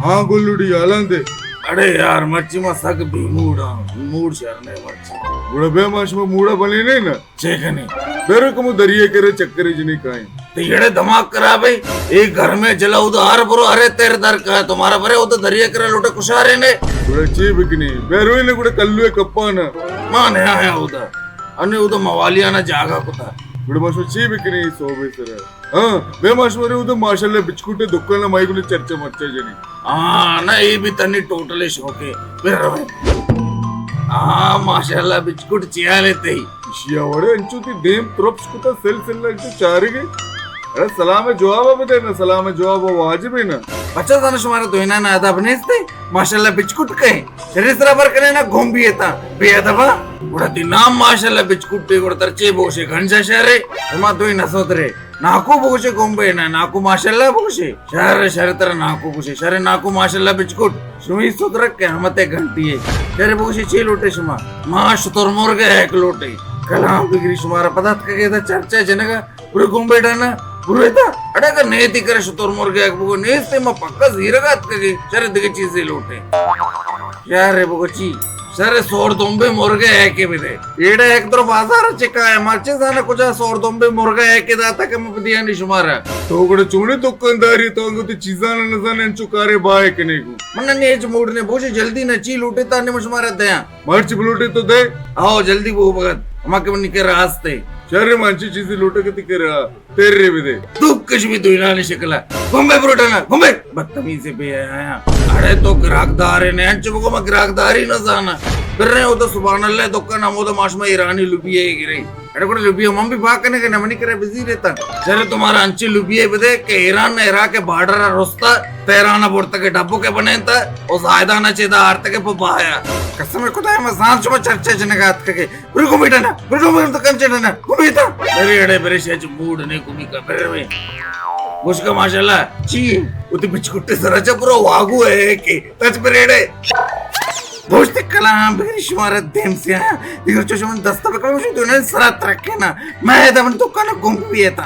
ہاں گلڑی، حالاں دے۔ اڑے یار، مرچی ما سک بے موڈ آں۔ موڈ شر نہ مرچی۔ گڑا بے ما شما موڈا بنے نے نا۔ چے کنے؟ بیرو کمو دریا کرا چکرے جنے کائیں۔ تے اڑے دماغ خراب ہے۔ اے گھر میں جلا ادا ہر برو ہرے تیر در کا ہے۔ تمہارا برے ادا دریا کرا لوٹے کشارے نے۔ گڑا چے بکنے؟ بیرو نے گڑا کلوے کپانا۔ ما نہ آیا ادا۔ انے ادا موالیانا جاگا کتا۔ گڑا ما شما چے بکنے سوبے سرا؟ ہاں، بے ما شمارے ادا ماشاءاللہ بچکوٹے دکان مائی گلے چرچا مرچا جنی۔ ہاں، نہ، اے بھی تنی ٹوٹلے شوق ہے۔ پھر روے۔ ہاں، ماشاءاللہ بچکوٹ چیالے تئی۔ اشیا وڑے انچو تی دیم ترپس کتا سل سل انچو چارے گے۔ اڑے سلام جواب بدے نا، سلام جواب واجب ہے نا۔ بچہ زانو شمارا دوئینانا ادب نیستے؟ ماشاءاللہ بچکوٹ کئے۔ شری سرا بر کنے نا گھوم بھی ایتا۔ بے ادبا۔ گڑا تی نام ماشاءاللہ بچکوٹے گڑا تر چے بوشے گھنجا شرے۔ ہما دوئی نہ سوترے۔ ناکو بوشے گھوم بے نا، ناکو ماشاءاللہ بوشے۔ شر، شر ترا ناکو بوشے۔ شر ناکو ماشاءاللہ بچکوٹ۔ شمی سوترا قیامت گھنٹی ہے۔ شر بوشے چے لوٹے شما؟ ما شتر مرگ ایک لوٹے۔ کلام بگری شمارا پدا اتکگے دا چرچا جنگا۔ برو گومبے ڈانا، برو ادا۔ اڑے اگر نیتی کرے شتر مرگے اگ بگو نیستے، ما پکا زیرگا اتکگے۔ شر دگہ چیزے لوٹے۔ شر بگو چی؟ شر سور دمبے مرگے ایکے بدے۔ ایڑا ایک در بازار چکا ہے، مرچے زانا کجا سور دمبے مرگے ایکے داتا کہ ما بدیانی شمارا۔ تو گڑا چونے دکانداری تو انگو تی چیزانا نزانے انچو کارے بائے کنے گو۔ من نے ہچ موڈ نے بوشے جلدی نہ چی لوٹے تا نے ما شمارا دیاں۔ مرچی بلوٹے تو دے۔ آؤ، جلدی بو بگت۔ ہما کہ منی کرا ہستے۔ شر، ما انچی چیزے لوٹے کہ تی کرا تیرے بدے۔ تو کش بھی دوئینانی شکلا۔ گم بے بروٹانا، گم بے۔ بدتمیزے بے حیایا۔ اڑے تو گراکدارے نے، انچو بگو ما گراکداری نہ زانا۔ برے او تو سبحان اللہ دکان ہمو تو ماشما ایرانی لوبیا گرے۔ اڑے گڑا لوبیا من بھی پاک کنے کہ نہ منی کرا بزی رہتا۔ شر، تمہارا انچی لوبیا بدے کہ ایران نہ عراق بارڈر رستا، تہران برتا کہ ڈبو کے بنینتا، او زاہدان چیدا آرتا کہ پہ بایا۔ قسم خدا، ما زان شما چرچا جنگا اتکگے۔ برو گم بیٹا نا، برو گم بیٹا نا، گم بیٹا۔ ارے اڑے برے شاید موڈ نے گمی کا برے میں۔ گوشکا ماشاءاللہ، چی؟ او تی بچکٹے سرا چا پورا واگو ہے کہ تچ برے اڑے۔ دوست کلام بری شمارا دیم سے آیا۔ دیگر چو شما دستا بکا، شما دونوں سرا ترکے نا۔ میں دمن دکان گم بھی ہے تا۔